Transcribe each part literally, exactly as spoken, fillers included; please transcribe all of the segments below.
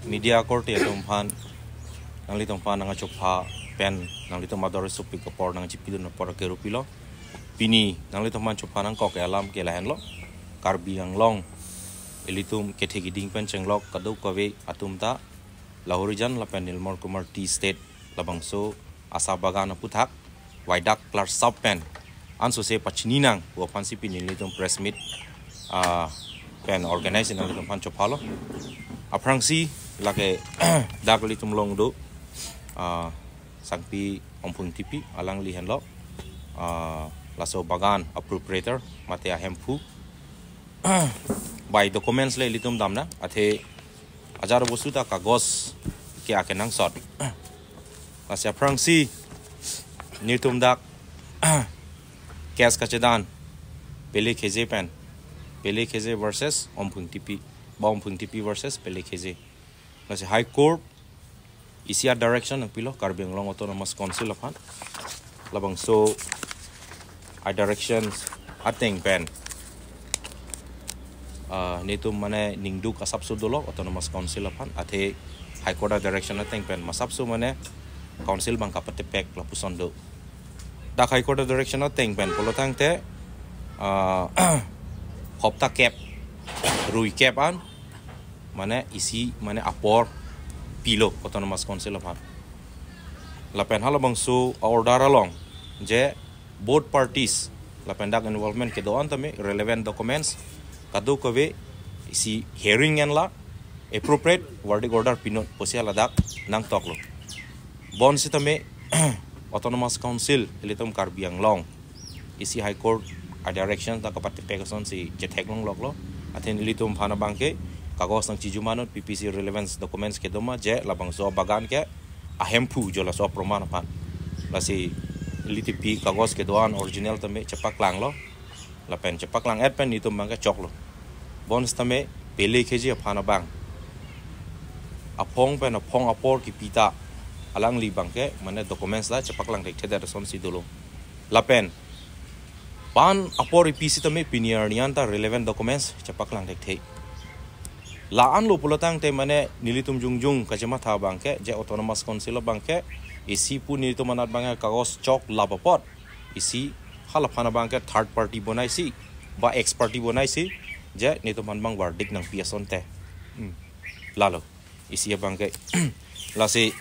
Media akorte atum aphan, nanglitum aphan nangchopha pen nanglitum ador sopik apor nangchipidun apor ke rupilo. Pini nanglitum aphan chopha nangkok ke alam ke lahenlo. Karbi Anglong ilitum kethe kiding pen chenglok kadokave atum ta Lahorijan lapen Nilmor Kumar Tea Estate labangso asa bagan aputhak waidak klarsap pen ansose pachini nang pu aphansi pini nelitum press meet, ah, pen organize nanglitum aphan chophalo. Aphrangsi lake dak ilitum along do, ah, Sangpi Omphung Tipi alangli henlo, ah, laso bagan a proprietor mate ahemphu. Bai documents le ilitum damnang, athe ajar bosu ta kagos ke akenangsot. Lasi aphrangsi nelitum dak case kachedan Pele Kheze pen, Pele Kheze versus Omphung Tipi, ba Omphung Tipi versus Pele Kheze. Lasi High Court isi a direction nangpilo Karbi Anglong Autonomous Council aphan. Labangso a direction ateng pen, ah, nelitum mane ningduk asapso dolo Autonomous Council aphan, athe High Court a direction ateng pen masapso mane council abang kapatepek lapuson do. Dak High Court a direction ateng pen pulotangte, ah, hopta kep, rui kep an mane isi mane apor pilo Autonomous Council aphan. Lapen halabangso a order along je both parties lapen dak involvement kedo-an tame relevant documents kadokave isi hearing enla appropriate verdict order pinon pusi ladak nangtoklo. Bonsitame Autonomous Council ilitum Karbi Anglong isi High Court a direction ta kapatepek asonsi chetheklong loklo. Athe nelitum aphan abangke kagos nangchijum anut, P P C relevance documents kedo ma je labangso bagan ke ahemphu jo laso aproman aphan. Lasi ili tipi kagos kedo-an original tame chepaklanglo. Lapen chepaklang-et pen nelitum abangke choklo. Bonsitame Pele Kheze aphan abang aphong pen aphong apor kipi ta alangli abangke mane documents ta chepaklang thekthedet asonsi dolo. Lapen pan apor ipi sitame pini arni an ta relevant documents chepaklang thekthe. La-anlo pulotangte mane nelitum jongjong kachematha abangke je Autonomous Council abangke isi pu nelitum anat abangke kagos choklap apot isi halaphan abangke third party bonaisi ba ex parte bonaisi je nelitum aphan abang verdict nangpi asonte. Hmm. Lalo isi abangke. Lasi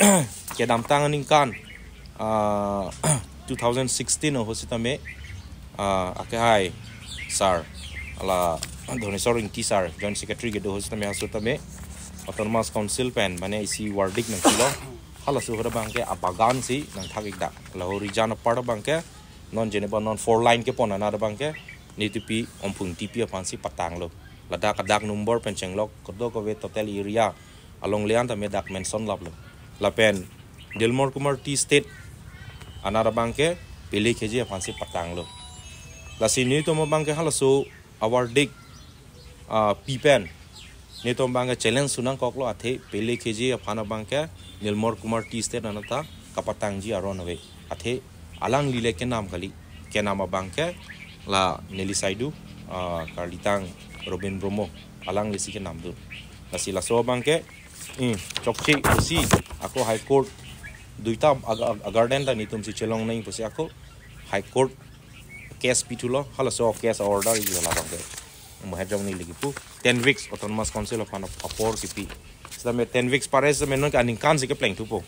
kedamtang aningkan, ah, two thousand sixteen ahut sitame, ah, akehai sir, hala Dhoneswar Ingti sir, Joint Secretary kedo ahut sitame, ahut sitame Autonomous Council pen mane isi verdict nangpilo. Halaso ahut abangke abagan si nangthak-ik dak. Lahorijan apar abangke non jeneba non four line kepon anat abangke nelitum pi Omphung Tipi aphansi patanglo. Ladak adak number pen chenglok kadokave total area alongle an tame dak mention laplo. Lapen Dilmor Kumar Tea Estate anat abangke Pele Kheze aphansi patanglo. Lasi nelitum abangke halaso a verdict, ah, pi pen nelitum abangke challenge su nangkoklo, athe Pele Kheze aphan abangke Dilmor Kumar Tea Estate anat ta kapatangji aron ave. Athe alangli le kenam kali, kenam abangke la neli saidu, ah, karlitang Robin Bromo, alanglisi kenamdun. Lasi laso abangke, hmm, chokche pusi ako High Court duita ag-, ag-, agarden ta nelitumsi chelongnang pusi ako High Court case pithulo, halaso case order ilo labangke. Mahajong neli kipu ten weeks Autonomous Council aphan apor kipi. Sitame ten weeks pare sitame non ke aningkan si kepleng thupo.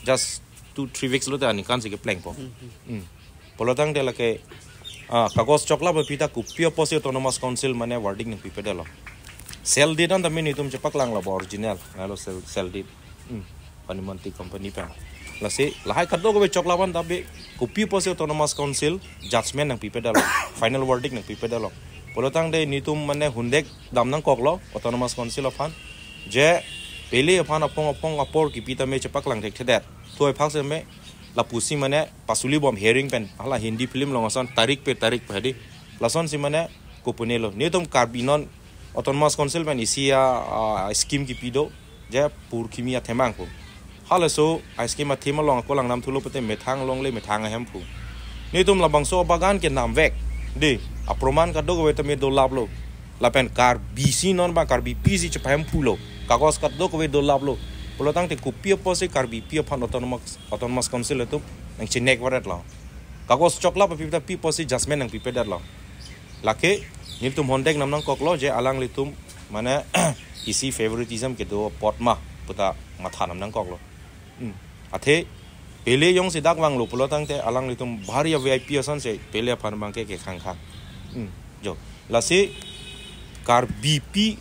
Just two three weeks lote aningkan si keplengpo. Hmm. Pulotangte lake, ah, kagos choklap api ta kopi apotsi Autonomous Council mane verdict nangpipedetlo. Sale deed an tame nelitum chepaklanglo ba original, lalo sale, sale deed. Hmm. Panimonti company pen. Lasi lahai kadokave choklap an tabi kopi apotsi Autonomous Council judgment nangpipedetlo, final verdict nangpipedetlo. Pulotangte nelitum mane hundek dam nangkoklo Autonomous Council aphan je Pele aphan aphong aphong apor kipi tame chepaklang thekthedet. Thoi phak sitame lapusi mane pasuli bom hearing pen hala Hindi film along ason tarik pe tarik pe hadi. Lasonsi mane kopunelo. Nelitum Karbi non Autonomous Council pen isi a, a, scheme kipi do je Purkimi athemang pu. Halaso a scheme athema along ako langdam thulo pute methang alongle methang ahemphu. Nelitum labangso abagan kenamvek. De, aproman kadokave tame dolaplo. Lapen Karbisi non ba Karbipi si chepahemphulo. Kagos kadokave dolaplo. Pulotangte kopi apotsi Karbipi aphan autonomous, autonomous council atum nangchinek varetlo. Kagos choklap aphi ta pi apotsi judgment nangpipedet lo. Lake nelitum hondek nam nangkoklo je alanglitum mane isi favoritism kedo apot ma puta matha nam nangkoklo. Hmm. Athe Pele jongsi dak vanglo pulotangte alanglitum bhari a V I P asonsi Pele aphan abangke kekhang khang. Hmm. Jo. Lasi Karbipi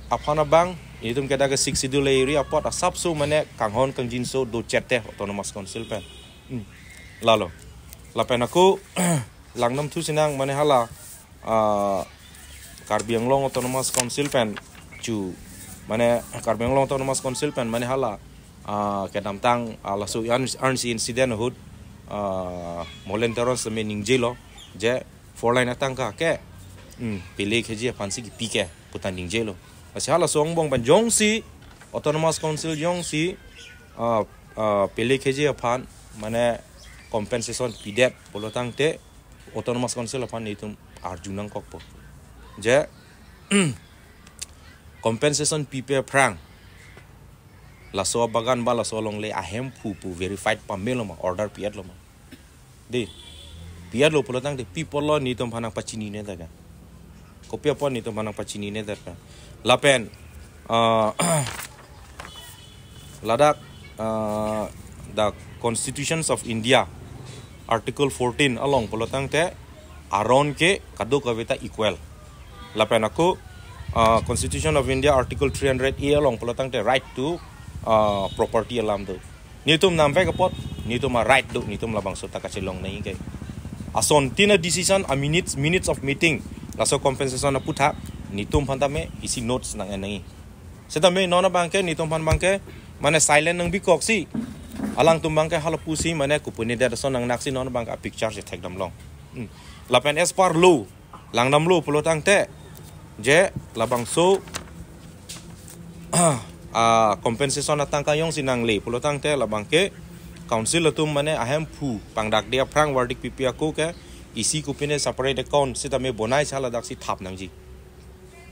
aphan abang itum ke dak ke Sixth Schedule area apot asapso mane kanghon kangjinso do chette autonomous council pen. Hmm. Lalo. Lapen ako langdam thu sinang mane hala ah, Karbi Anglong Autonomous Council pen chu mane Karbi Anglong Autonomous Council pen mane hala ah, kedamtang ah, laso an an si incident ahut ah, Molen Teron seme ningjelo je four lane atangka ke hmm, Pele Khejie aphansi kipi ke puta ningjelo. Lasi halaso angbong pen jongsi Autonomous Council jongsi ah, ah, Pele Khejie aphan mane compensation pidet pulotangte Autonomous Council aphan itum arju nangkokpo. Je compensation pipe aphrang laso abagan ba laso alongle ahemphu pu verified pamelo ma, order pietlo ma. Di. Pietlo pulotangte pi apotlo nelitum aphan nangpachininedet ka. Kopi apot nelitum aphan nangpachininedet ka. Lapen ah, ladak ah, the Constitutions of India Article fourteen along pulotangte aron ke kadokave ta equal. Lapen ako ah, Constitution of India Article three hundred A along pulotangte right to ah, property alam do. Nelitum namvek apot nelitum a right do, nelitum labangso ta kachelong nangji ke. Asontin a decision a minutes minutes of meeting laso compensation aputhak nelitum aphan tame isi notes nang-en nangji. Setame non abangke nelitum aphan abangke mane silent nangbikoksi alangtum abangke halapusi mane kopunedet ason nangnaksi non abangke a picture chethekdam long. Hmm. Lapen as per law langdamlo pulotangte je labangso ah, compensation atangka jongsi nangle pulotangte labangke council atum mane ahemphu pangdakde aphrang verdict pipe ako ke isi kopine separate account sitame bonai sa ladaksi thap nangji.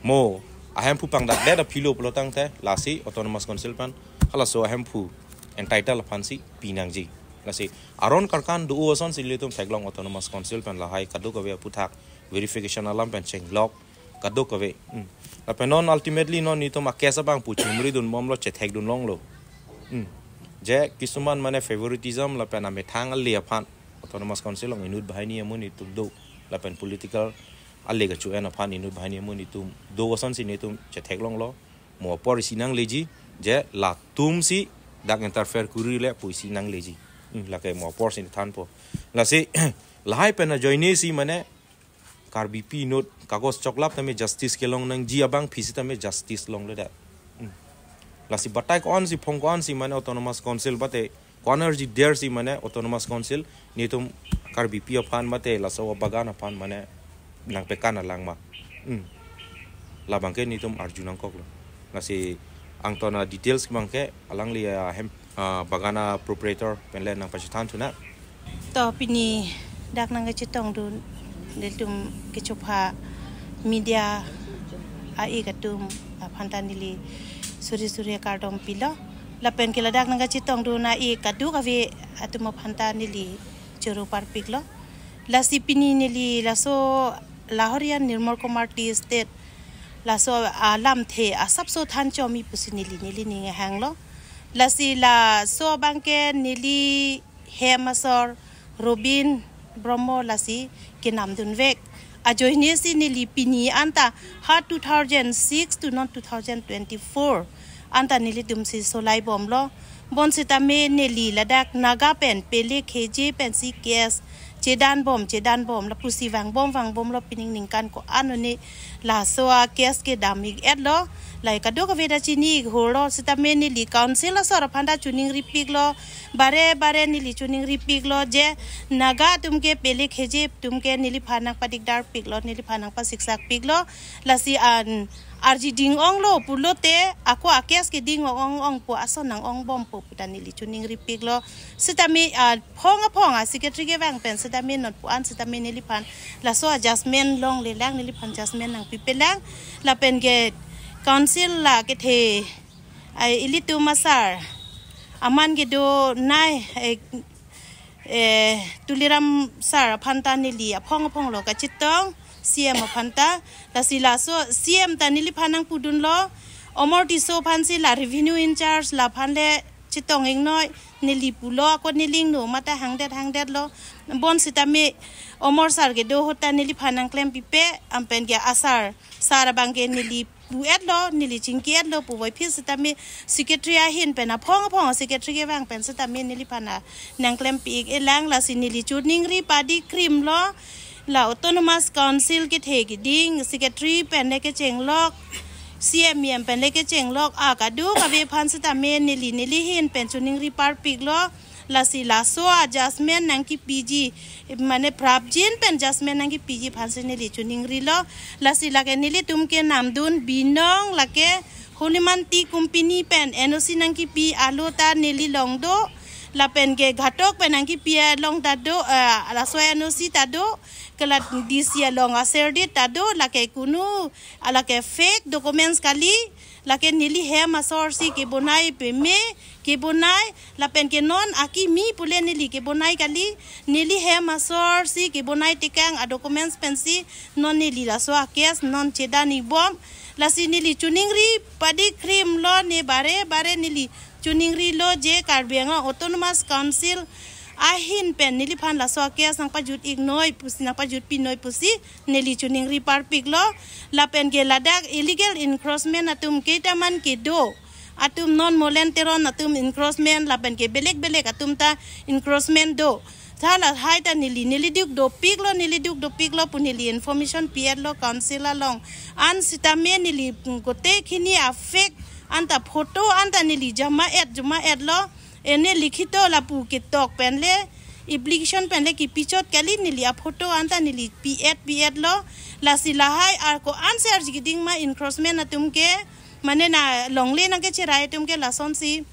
Mo ahemphu pangdakdet aphilo pulotangte lasi Autonomous Council pen halaso ahemphu entitled aphansi pi nangji. Lasi aron karkan do asonsi ilitum theklong Autonomous Council pen lahai kadokave aputhak verification alam pen chenglok kadokave. Hmm. Lapen non ultimately non nelitum a case abang pu chumri dunbomlo chethekdun longlo. Hmm. Je kisuman mane favoritism lapen amethang ale aphan Autonomous Council along inut banghini amonit atum do lapen political ale kachu-en aphan inut banghini amonit atum do asonsi nelitum chetheklonglo. Mo apor isi nangleji je latumsi dak interfere kuri le pu isi nangleji. Hmm, lake mo aporsi thanpo. Lasi lahai pen ajoinesi mane Karbipi inut kagos choklap tame justice kelong nangji abangphi sitame justice longledet. Hmm. Lasi batai ko-ansi phong ko-ansi mane Autonomous Council bate ko-an arji dersi mane Autonomous Council nelitum Karbipi aphan bate laso abagan aphan mane nangpekan alang ma. Hmm. Labangke nelitum arju nangkoklo. Lasi angton a details abangke alangli ahem ah, bagan a proprietor penle nangpachethanthu na. To pini dak nangkachetongdun nelitum kechopha media a-ik atum aphanta neli suri suri kardom pilo. Lapen ke ladak nangkachetongdun a-ik kadokave atum aphanta neli choro parpiklo. Lasi pini neli laso Lahorian Nirmal Kumar Tea Estate laso alamthe asapso than chomi pusi neli neli ning hanglo. Lasi laso abangke neli hem asor Robin Brahmo lasi kenamdunvek. Ajoinesi neli pini anta ha two thousand six to non two thousand twenty-four anta nelitumsi solaibomlo. Bonsitame neli ladak Naga pen Pele Khejie pensi case chedanbom chedanbom lapusi vangbom vangbomlo pining ningkan ko-an one laso a case kedam-ik-etlo. Lahai kadokave ta chini-ik hurlo sitame neli council asor aphanta choningripiklo. Bare bare neli choningripiklo je Naga atumke Pele Khejie atumke neliphan nangpadikdarpiklo, neliphan nangpasiksakpiklo. Lasi an arji ding-onglo pulote ako a case keding ong-ong pu ason nang-ongbompo puta neli choningripiklo. Sitame aphong aphong a secretary kevang pen sitame non pu-an sitame neliphan laso a judgment longlelang, neliphan judgment nangpipelang. Lapen ke council la kethe ai ilitum asar aman kedo nai, eh, eh, Tuliram sir aphan ta neli aphong aphong lo kachetong, C M aphan ta. Lasi laso C M ta neliphan nangpudunlo, Omor Tisso aphan si la revenue in charge laphan le chetong ingnoi, neli pulo ako neli ingno mate hangdet hangdetlo. Bonsitame Omor sir kedo ahut ta neliphan nangklempipe, anpen ke asar sar abang ke neli pu-etlo, neli chingki-etlo, puvoiphit sitame secretary ahin pen aphong aphong secretary kevang pen sitame neliphan nangklempi-ik-elang. Lasi neli choningri padi krimlo, la Autonomous Council kethe keding, secretary pen le kechenglok, C M, E M pen le kechenglok, a kadokave aphan sitame neli neli ahin pen choningri parpiklo. Lasi laso a-judgment nangkipiji, mane prapjin pen judgment nangkipiji aphan si neli choningrilo. Lasi lake nelitum kenamdun binong lake Holiman Tea Company pen N O C nangkipi alo ta neli along do, lapen ke Ghatok pen nangkipi along ta do, eh, laso N O C ta do, ke la D C along aserdit ta do, lake kunu, a lake fake documents kali, lake neli hem asor si kebonai peme, kebonai, lapen ke non akimi pule neli kebonai kali, neli hem asor si kebonai tekang a-documents pensi non neli laso a-case non chedan-ik bom. Lasi neli choningri padi krimlo, ne bare bare neli choningrilo je Karbi Anglong Autonomous Council ahin pen neliphan laso a-case nangpajut-iknoi pusi, nangpajutpinoi pusi neli choningri parpiklo. Lapen ke ladak illegal encroachment atum keitaman kedo, atum non Molen Teron atum encroachment, lapen ke belek belek atum ta encroachment do. Tha lahai ta neli, neli duk dopiklo, neli duk dopiklo pu neli information pi-etlo council along. An sitame neli, mm, kote khini a-fake, anta photo anta neli jama-et, jama-etlo. Ene likhito lapu ketok pen le, application pen le kipichot kali, neli a-photo anta neli pi-et, pi-etlo. Lasi lahai ar ko-an si arji keding ma encroachment atum ke, mane na longle nangkecherai atum ke lasonsi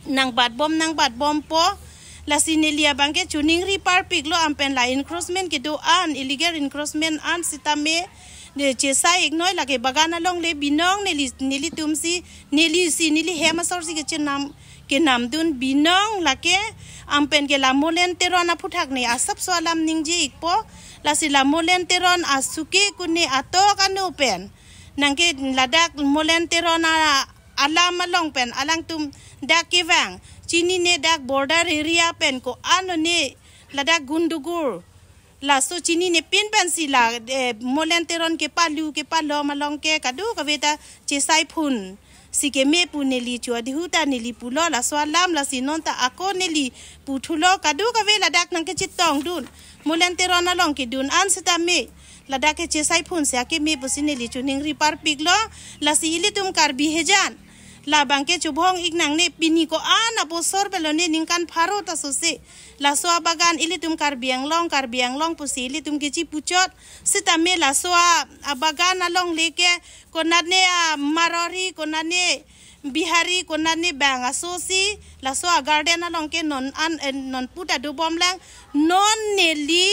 nangbatbom, nangbatbompo. Lasi neli abang ke choningri parpiklo, anpen la encroachment kedo-an, illegal encroachment an sitame, ne chesai-iknoi, lake bagan along le binong neli, nelitum si, neli si, neli hem asor si kechenam, kenamdun binong lake, anpen ke la Molen Teron aphuthak ne asapso alam ningje-ikpo. Lasi la Molen Teron asuke kune atok anu pen nangke ladak Molen Teron a alam along pen alangtum dak kevang. Chinine dak border area pen ko-an one ladak Gundugur. Laso chinine pin pensi la, eh, Molen Teron kepalu kepalom along ke kadokave ta chesai phun si keme pu neli chu adihu ta neli pulo laso alam. Lasi non ta ako neli puthulo, kadokave ladak nangkechetongdun, Molen Teron along kedun an sitame ladak kechesai phun si akeme pusi neli choningri parpiklo. Lasi ilitum Karbi hejan labang ke chubhong-ik nangne, pini ko-an abosor pelone, ningkan pharo ta sose laso abagan ilitum Karbi Anglong, Karbi Anglong pusi ilitum kechipuchot. Sitame laso a, abagan along le ke konatne a Marwari, konatne Bihari, konatne bang aso si laso a garden along ke non an, eh, non puta dobomlang. Non neli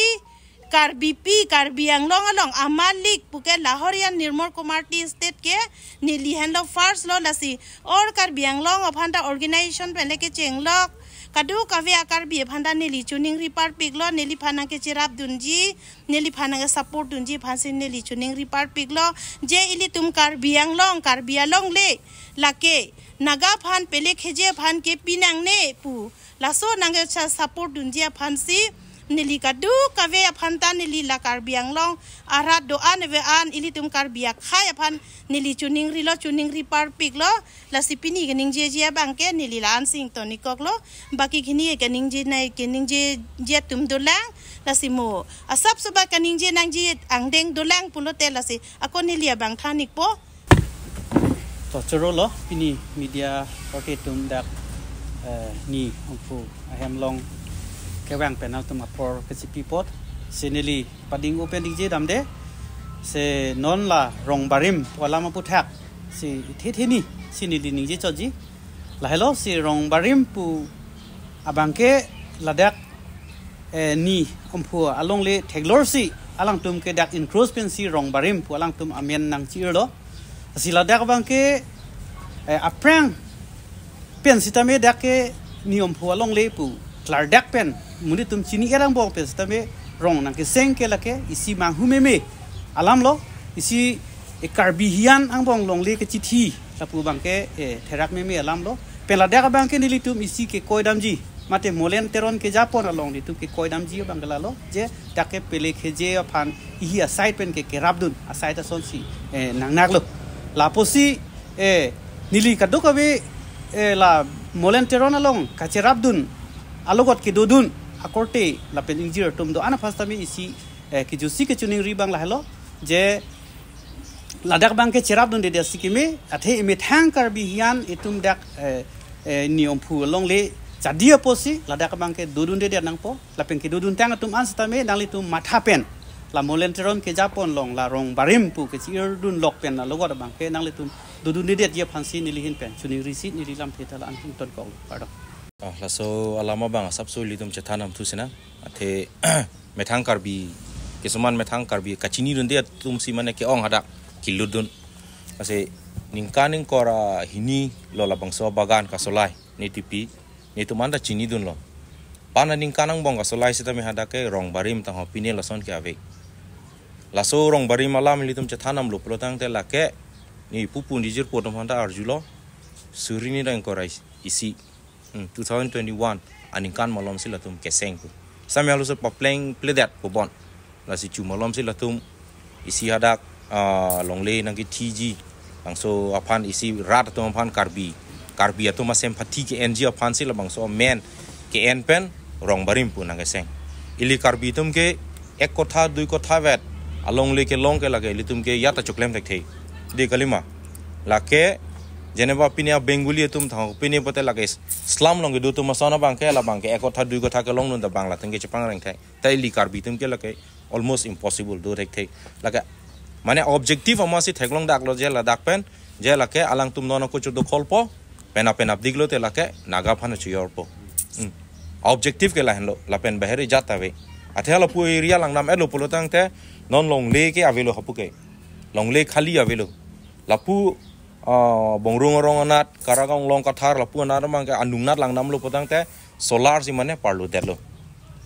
Karbipi, Karbi Anglong along amalik puke lahorian Nirmal Kumar Tea Estate ke neli henlo first lo. Lasi or Karbi Anglong aphan ta organization pen le kechenglok, kadokave a-Karbi aphan ta neli choningri parpiklo, neliphan nangkecherapdunji, neliphan nangkesupport dunji aphan si neli choningri parpiklo. Je ilitum Karbi Anglong, Karbi along le lake Naga aphan, pelek heje aphan kepi nangne pu laso nangkesupport dunji aphan si neli kadokave aphan ta neli la Karbi Anglong arat do-an ave-an ilitum Karbi akhei aphan neli choningrilo, choningri parpiklo. Lasi pini keningjeji abang ke neli la-an si ingtonikoklo. Baki khini keningje nai, keningjeje atum dolang. Lasi mo asapso ba keningje nangji angdeng dolang pulote lasi ako neli abang than-ikpo. To choro lo, pini media party atum dak, eh, Ni Omphu ahem along kevang pen atum apor kechipi apot, si neli pading open dingje damde, si non la Rongbarim pu alam aphuthak si ithe theni si neli ningje chotji. Lahelo si Rongbarim pu abang ke ladak, eh, Ni Omphu alongle theklor si alangtum ke dak encroach pensi Rongbarim pu alangtum amen nangchi-irlo. Si ladak abang ke, eh, aphrang Pen sitame dak ke Ni Omphu alongle pu klardak pen monit atum chini-er angbong pen sitame rong nangkeseng ke lake isi manghu meme alam lo, isi e Karbi hian angbong longle kechithi lapu abangke e therak meme alam lo. Pen ladak abangke nelitum isi kekoi damji, mate Molen Teron kejapon along nelitum kekoi damji abangke lalo, je dak ke Pele Kheje aphan ihi aside pen ke kerapdun aside asonsi e nangnaklo. Lapusi e neli kadokave e la Molen Teron along kacherapdun alogot kedodun akorte lapen ingjir atum do-an aphan sitame isi e kijutsi kechiningri abang lahelo, je ladak abangke cherapdundedet si keme, athe emethang Karbi hian itum dak e, e, Ni Omphu alongle chadi apotsi ladak abangke dodundedet nangpo, lapen kedodun tang atum an sitame nanglitum matha pen la Molen Teron kejapon along la Rong Barim pu kechi-irdun lok pen alogot abangke nanglitum dodundedetji aphansi neli ahin pen chiningrisi neli lamthe ta la-an ingtonkoklo. Kardom. Ah, laso alam abang asapso ilitum chethan damthu sinang. Athe methang Karbi, kisuman methang Karbi kachinidunde atumsi mane ke-ong hadak kilutdun. Lasi ningkan ingkoi ra hini lo labangso abagan kasolai, ne tipi, netum anta chinidunlo. Pen aningkan angbong kasolai sitame hadak ke Rong Barim tangho pine lason ke ave. Laso Rong Barim alam ilitum chethan damlo pulo tangte lake ne pupu ingjirpo atum aphanta arjulo, suri ni ra ingkoi ra isi, hmm, two thousand twenty-one aningkan malomsi latum keseng pu. Sitame halaso paplengpledet pu bon. Lasi chu malomsi latum isi hadak ah, longle nangkethiji. Bangso aphan isi rat atum aphan Karbi, Karbi atum asympathy ke-enji aphansi labangso amen ke-en pen Rong Barim pu nangkeseng. Ili Karbi atum ke ek kotha dui kotha vet alongle kelong ke lake ilitum ke ya ta choklem thekthe. Dei kalima. Lake jeneba pine a-Bengali atum thang pine pote lake slum along kedo atum ason abangke labangke ek kotha dui kotha kelongdun ta bang latum ke chepangreng thek. Ta ili Karbi atum ke lake almost impossible do thekthe. Lake mane objective amatsi theklongdaklo je ladak pen, je lake alangtum non ako chodokholpo, penap penapdiklo te lake Naga aphan chiyorpo. Hmm. Objective ke lahenlo, lapen bahari jat ave. Athe lapu area langdam-etlo pulo tangte non longle ke avelo hapu ke. Longle khali avelo. Lapu ah, Bongrung arong anat, Karagong Long Kathar, lapu anat abangke anungnat langdamlo pulo tangte solar si mane parlodetlo.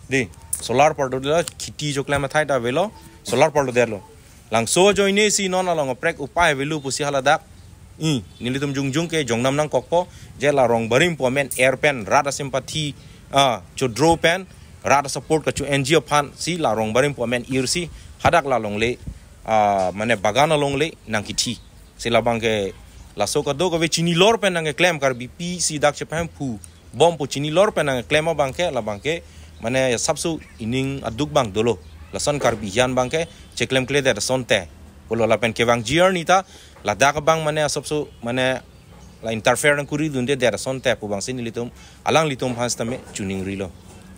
Dei, solar parlodetlo, kheti choklem athai ta avelo, solar parlodetlo. Langso ajoine si non along kaprek upai avelo pusi haladak. I, nelitum jongjong ke jongnam nangkokpo, je la Rong Barim pu amen er pen, rat asympathy, ah, chodro pen, rat support kacho-enji aphansi la Rong Barim pu amen irsi, hadak la longle, ah, mane bagan alongle nangkethi. Si labangke laso kadokave chinilor pen nangkeklem Karbipi si dak chepahemphu bompo chinilor pen nangkeklem abangke labangke mane asapso ining aduk abang dolo. Lason Karbi hian abangke cheklemkledet asonte. Pulo lapen kevangji arni ta ladak abang mane asapso mane la interfere nangkuridundedet asonte pu abangsi nelitum alanglitum aphan sitame chiningrilo.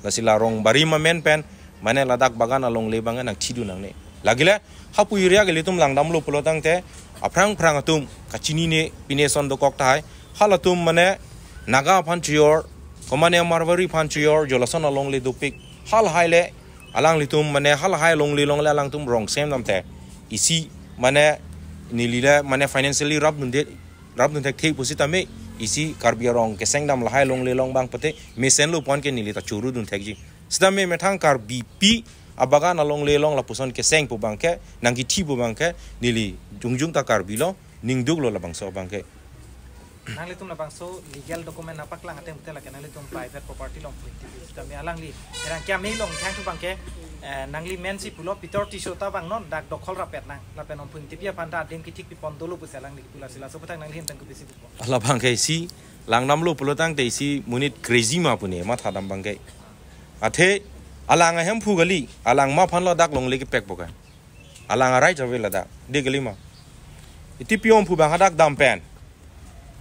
Lasi la Rong Barim amen pen mane ladak bagan alongle abang nangthidun nangne. Lagile hapu area ke ilitum langdamlo pulo tangte aphrang phrang atum kachinine pine ason dokok tahai. Halatum mane Naga aphan chiyor, komane Marwari aphan chiyor, jo lason alongle dopik. Halahai le alanglitum mane halahai longle longle alangtum rong sem damte isi mane neli le mane financially rapdunde, rapdun thekthe pusitame isi Karbi arong keseng dam lahai longle along abang pote mesenlo pu-an ke neli ta chorudun thekji. Sitame methang Karbipi abagan alongle along lapuson keseng pu abangke, nangkethi pu abangke, neli jongjong ta Karbi lo, ningduklo labangso abangke. Nanglitum labangso legal document nangpaklang ateng pulote lake nanglitum private property along phuin tipi. Sitame alangli erang kya me along thang thu abangke, eh, nangli mensi pulo Pitor Tisso ta abang non dak dokhol rapet nang. Lapen Omphu Engtipi aphan ta adim kethik pipon dolo pusi alangli pu, lasi laso aputhak nangli ahin tang kopisi pupo? Labangke isi langdamlo pulo tangte isi monit crazy ma pune matha dam abangke. Athe alang ahemphu kali, alang ma aphan lo dak longle kepekpo ke. Alang a-right ave ladak, dei kalima. Engtipi Omphu abang hadak dam pen,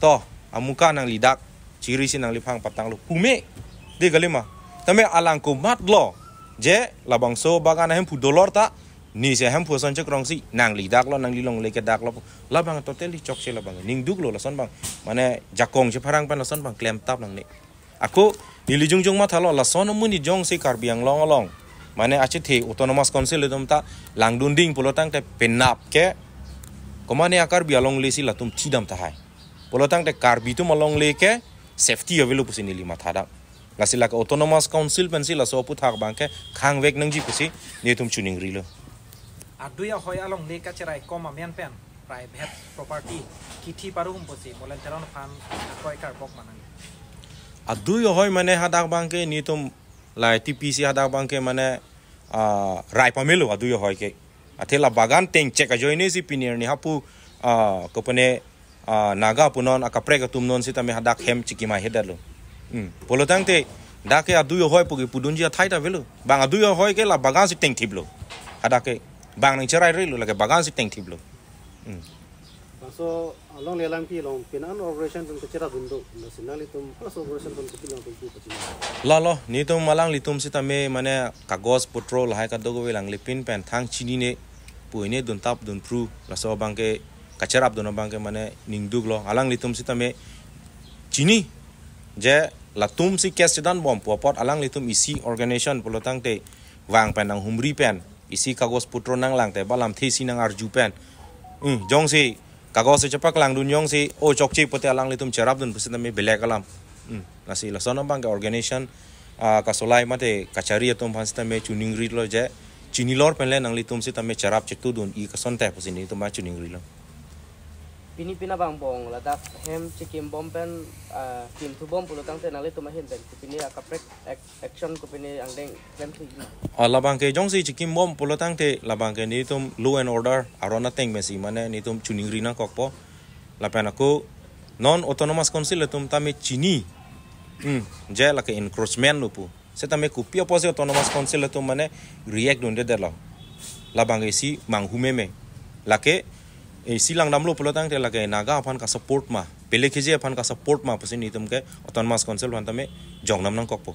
to, amuka nangli dak chirisi nangliphan patanglo pume, dei kalima. Tame alang komatlo je labangso bagan ahemphu dolor ta, nisi ahemphu ason chekrongsi nangli daklo, nangli longle kedaklo. Labang totally chokche labang. Ningduklo lason abang. Mane jakong chepharang pen lason abang klemtap nangne. Ako neli jongjong mathalo lason amonit jongsi Karbi Anglong along mane achethe Autonomous Council atum ta langdunding pulo tangte penap ke komane a-Karbi alongle si latum thidam tahai. Pulo tangte Karbi atum alongle ke safety avelo pusi neli matha dak. Lasi lake Autonomous Council pensi laso aphuthak abangke khangvek nangji pusi netum chiningrilo. Adui ahoi alongle kacherai kom amen pen private property kithi parum pusi Molen Teron aphan akoi karbok manang. Adui ahoi mane hadak abangke netum la T P C hadak abangke mane, ah, rai pamelo adui ahoi ke. Athe la bagan tengchek ajoine si pini arni hapu, ah, kopane, ah, Naga punon akaprek atum non sitame hadak hem chikimai hedetlo. Hmm. Pulo tangte dak ke adui ahoi pu kipudunji athai ta avelo. Bang adui ahoi ke la bagan si tengthiplo. Hadak ke bang nangcherairelo, lake bagan si tengthiplo. Hmm. Laso alongle alangpi along pini an organization atum kacherapdun do, lasi nanglitum halaso organization atum kopi nangtum pu pachini. Lalo, netum alanglitum sitame mane kagos potro lahai kadokave langle pin pen thang chinine, pu ine duntap dunphru, laso abangke kacherapdun abangke mane ningduklo, alanglitum sitame chini je latum si case chedanbom pu apot alanglitum isi organization pulo tangte vang pen nanghumri pen, isi kagos potro nanglangte ba lamthe si nangarju pen. Hmm, jongsi kagos si chepaklangdun jongsi o chokche pote alanglitum cherapdun pusitame belek alam. Hmm, lasi lason abangke organization, ah, kasolai mate kachari atum aphan sitame chiningrilo je chinilor penle nanglitum sitame cherap chetudun-i asonte pusi netum chiningrilo. Pini pini abang bong ladak hem chikimbom pen, ah, kimthubom pulo tangte nanglitum ahin pen pini akaprek ek- action kopine angdeng klemthu ma? Ah, labangke jongsi chikimbom pulo tangte labangke netum law and order aron ateng pensi mane netum chiningri nangkokpo. Lapen ako non Autonomous Council atum tame chini. Hmm, je lake encroachment lo pu. Setame kopi apotsi Autonomous Council atum mane react dunde detlo. Labangke isi manghu meme. Lake, eh, isi langdamlo pulo tangte lake Naga aphan kasupport ma, Pelekheje aphan kasupport ma pusi netum ke Autonomous Council aphan tame jongnam nangkokpo.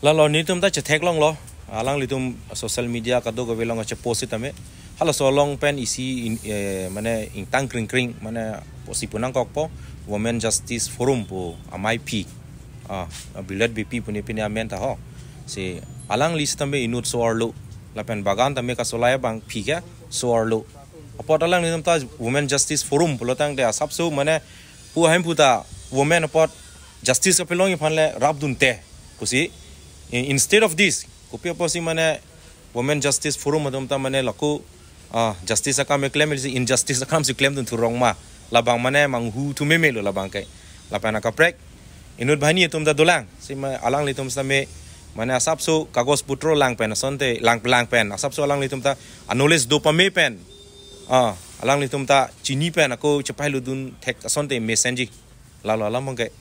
Lalo netum ta chetheklonglo, alanglitum social media kadokave along chepost sitame. Halaso along pen isi in, eh, mane ingtang kringkring mane pusi pu nangkokpo, Women Justice Forum pu amei aphi. Ah, Bilet Beypi pu ne pine amen ta ho. Si alangli sitame inut so-arlo. Lapen bagan tame kasolai abang aphi ke so-arlo. Apot alanglitum ta Women Justice Forum pulo tangte asapso mane pu ahemphu ta women apot justice kapelongji aphan le rapdunte pusi. In- instead of this, kopi apotsi mane Women Justice Forum atum ta mane lako, ah, justice akam keklem si injustice akam si klemdun thurong ma, labang mane manghu thu meme lo labangke. Lapen akaprek inut banghini atum ta dolang si ma alanglitum sitame mane asapso kagos potro lang pen asonte lang lang pen asapso alanglitum ta a-knowledge do pame pen, ah, alanglitum ta chini pen ako chepailudun thek asonte mesenji. Lalo alam abangke.